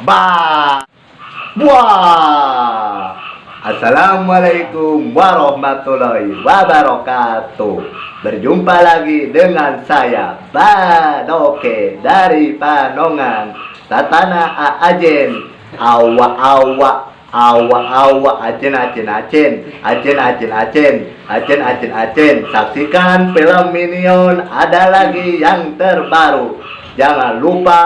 Ba. Wah. Assalamualaikum warahmatullahi wabarakatuh. Berjumpa lagi dengan saya Badoke dari Panongan Tatana Ajen. Awa awa awa awa ajen ajen ajen ajen ajen ajen ajen ajen ajen. Saksikan film Minion, ada lagi yang terbaru. Jangan lupa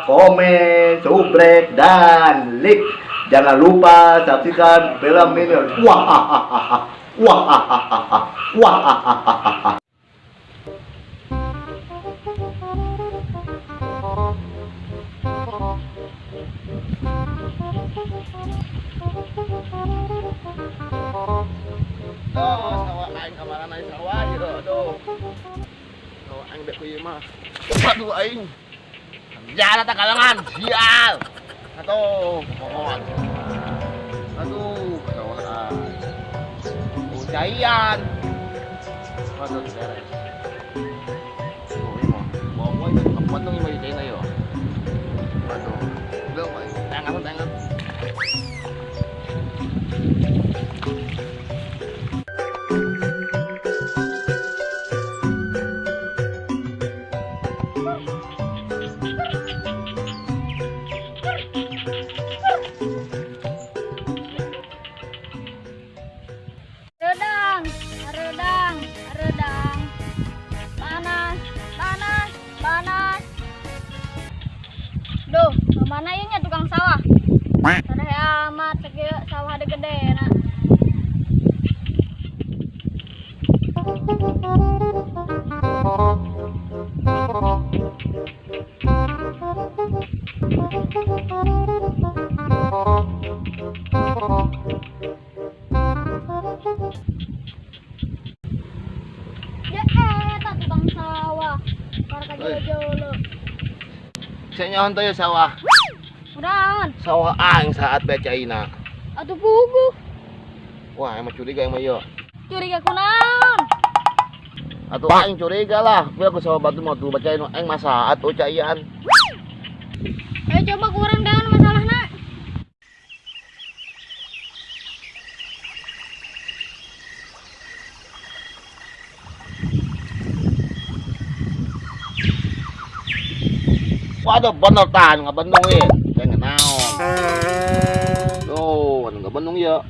komen, subrek, dan like. Jangan lupa saksikan film Minion. Wah, wah, wah. Aduh, sawah aing kamaran aing sawah ieu, aduh. Sawah aing bek ieu mah. Aduh aing. Jalan tak kalangan, sial. Aduh, pohon. Aduh, sawah aing. Oh, caian. Aduh, beres. Oh, ieu mah. Bawa ieu kapan dong ieu mah yo. Aduh. Belum aing. Tangan tangan. Redang, redang, redang. Panas, panas, panas. Duh, kemana ieu nya tukang sawah? Sadaya amat sakieu sawah ada gede na. Ya eta tukang sawah. Para kajolo-jolo. Saya nyaon teh sawah. Udahan, Sawah aing saat bae caina. Atuh puguh. Wah, emang curiga emang ieu. Curiga kunaon? Atuh aing curiga lah, biar aku sawah batu mau tuh bacain aing masa atuh caian. Ayo coba kurang dengan masalahna. Waduh, bener tan ngabendung ieu. Kayak ngenaon. Tuh, anu ngabendung ieu.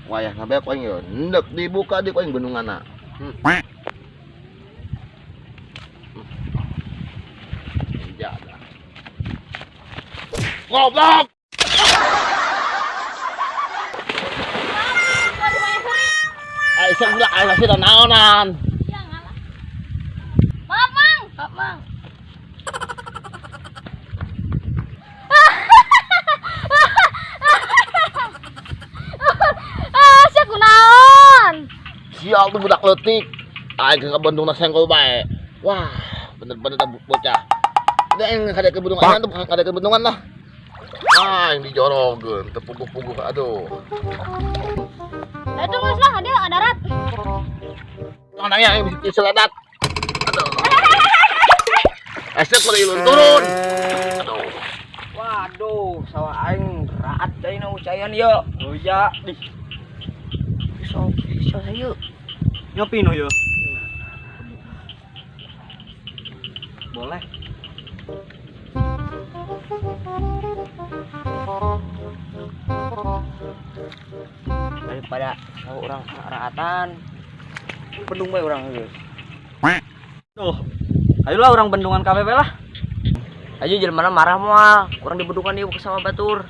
Wayah ngabek aing ieu. Endek dibuka di aing bendunganna. Jaga. Goblok. Ai sebelah ai masih naonan. Ya ngalah. Maaf, Mang. Maaf, Mang. Ah, sia kunaon? Sial tuh budak leutik. Aing ke bendung senggol bae. Wah, bener-bener tak bocah. Udah aing kada ke bendungan tuh, kada ke bendungan lah. Ah, aing dijorogeun, teu puguh-puguh aduh. Itu geus lah, dia darat. Tong nanya aing bisa seledat. Aduh. Esek kudu ilun turun. Aduh. Waduh, sawah aing raat deui na ucayan ieu. Oh iya, di Bisa bisa sayu. nyopi no yo. Boleh. Daripada sawah urang raatan. Bendung bae urang geus. Tuh. Ayolah orang bendungan KPP lah. Ayo jelema marah moal, kurang dibendungan ieu sama batur.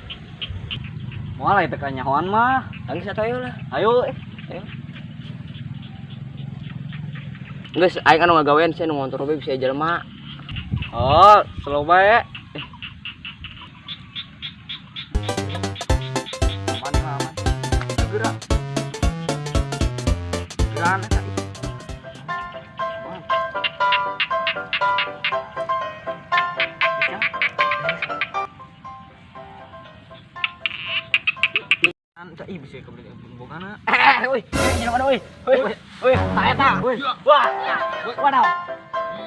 Moal lah teh kanyahoan mah. Tangis atuh ayo lah. Ayo eh. Ayo. Geus aing anu ngagawean sia nu ngontrol bae bisa jelema. Oh, slow bae. Eh. Aman, aman. Gerak. Gerak eta. Aman. Bisa. Ih, bisa kebeli bogana. Eh, woi, jelema mana woi? Woi, woi, tak eta. Woi. Wah. Waduh.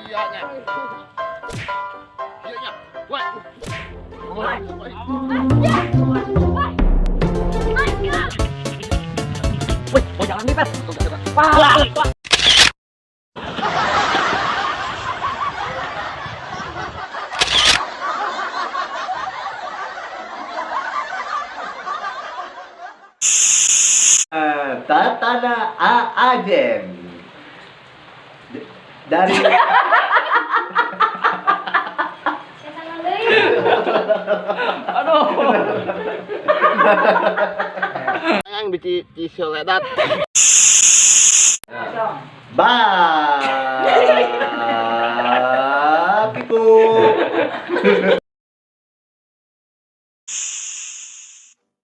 Iya nya. Iya nya. Wah. Wih, mau jangan nih, Pet. Wah, wah. Tatana A Ajen. Dari Aduh. Aing bici cisoledat. Ba.